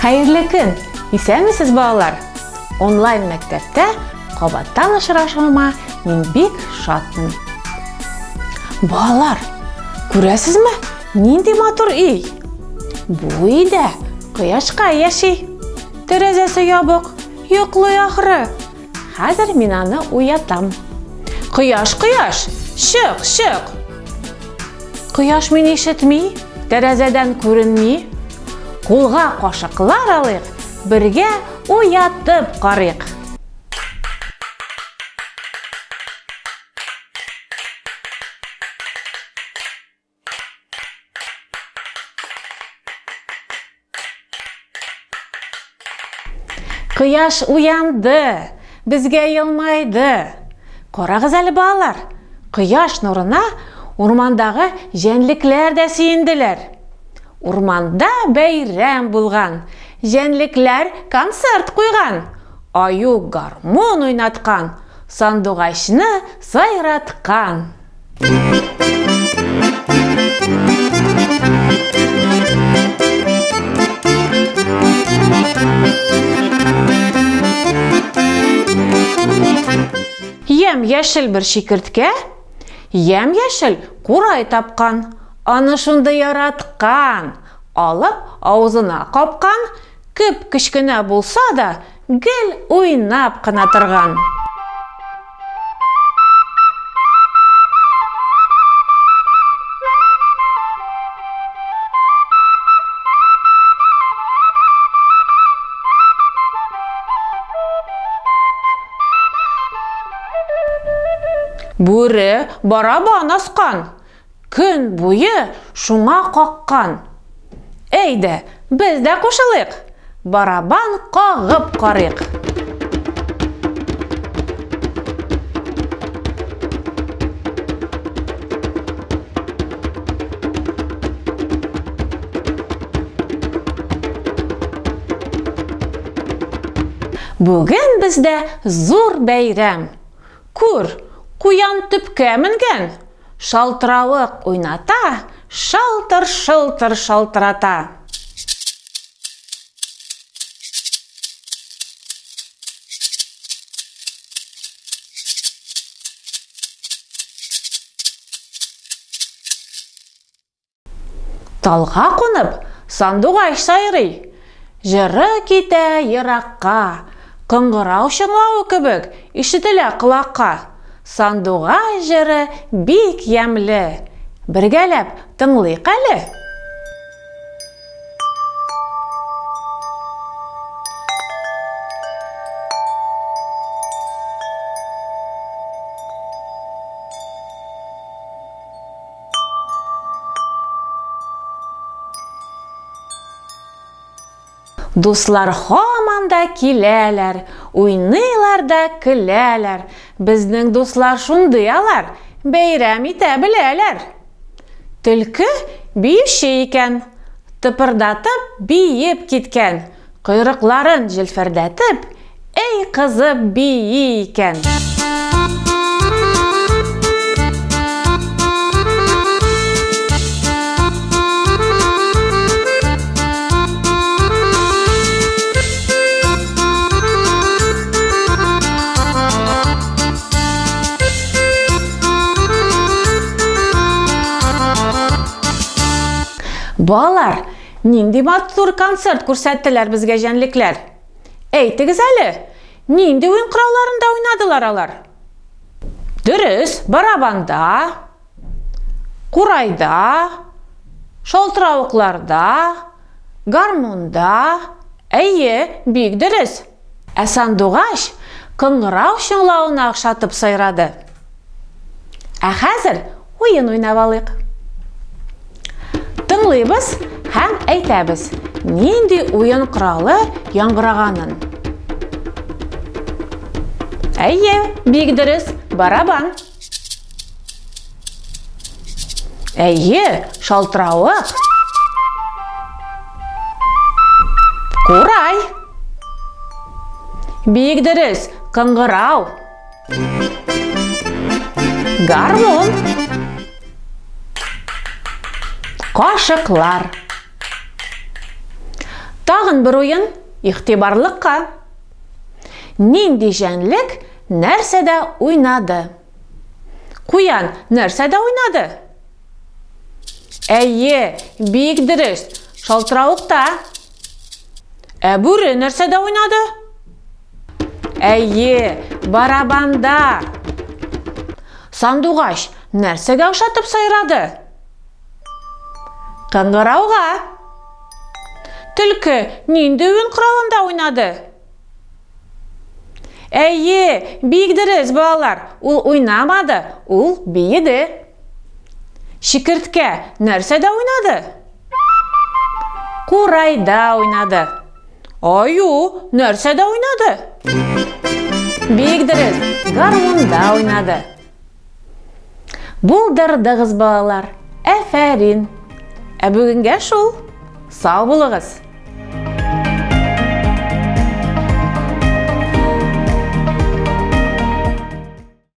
Хәерле көн! Исәнмесез, балалар! Онлайн мәктәптә кабаттан очрашуыма мин бик шатмын. Балалар, күрәсезме, нинди матур өй? Бу өйдә кояшка яши. Тәрәзәсе ябык, йоклый ахры. Хәзер мин аны уятам. Кояш, кояш, чык, чык. Кояш мине ишетми, тәрәзәдән күренми. Кулга кашыклар алыйк, бергә уятып карыйк. Кояш уянды, безгә елмайды. Карагыз әле, балалар, кояш нурына урмандагы җәнлекләр дә сөенделәр. Урманда бәйрәм булган, җәнлекләр концерт куйган, аю гармун уйнаткан, сандугачны сайраткан. Ям яшел бер чикерткә, ям яшел курай тапкан, аны шундый яраткан, алып авызына капкан, Кеп кечкенә булса да, гел уйнап кына торган. Бүре барабан аскан. Көн буе шуңа каккан. Әйдә, без дә кушылыйк, барабан кагып карыйк. Бүген бездә зур бәйрәм. Күр, куян төпкә менгән. Шалтыравык уйната, шалтыр-шылтыр шалтырата. Талга кунып, сандугач сайрый. Җыры китә еракка, кыңгырау чыңлавы кебек ишетелә колакка. Сандугач җыры бик ямьле. Бергәләп тыңлыйк әле. Дуслар һаман да киләләр, уйныйлар да көләләр. Безнең дуслар шундый алар, бәйрәм итә беләләр. Төлке биюче икән, тыпырдатып биеп киткән. Койрыкларын җилфердәтеп, әй кызып бии икән. Балалар, Нинди матур концерт күрсәттеләр безгә җәнлекләр. Әйтегез әле, нинди уен коралларында уйнадылар алар? Дөрес, барабанда, курайда, шалтыравыкларда, гармунда. Әйе, бик дөрес. Ә сандугач кыңгырау чыңлавына охшатып сайрады. Ә хәзер уен уйнап алыйк. Тыңлыйбыз һәм әйтәбез, нинди уен коралы яңгыраганын. Әйе, бик дөрес, барабан. Әйе, шалтыравык. Курай. Бик дөрес, кыңгырау. Гармун. Кашыклар. Тагын бер уен, игътибарлыкка. Нинди җәнлек нәрсәдә уйнады? Куян нәрсәдә уйнады? Әйе, бик дөрес, шалтыравыкта. Ә бүре нәрсәдә уйнады? Әйе, барабанда. Сандугач нәрсәгә ошатып сайрады? Кыңгырауга. Төлке нинди уен коралында уйнады? Әйе, бик дөрес, балалар. Ул уйнамады, ул биеде. Чикерткә нәрсәдә уйнады? Курайда уйнады. Аю нәрсәдә уйнады? Бик дөрес, гармунда уйнады. Булдырдыгыз, балалар. Әфәрин. Ә бүгенгә шул. Сау булыгыз.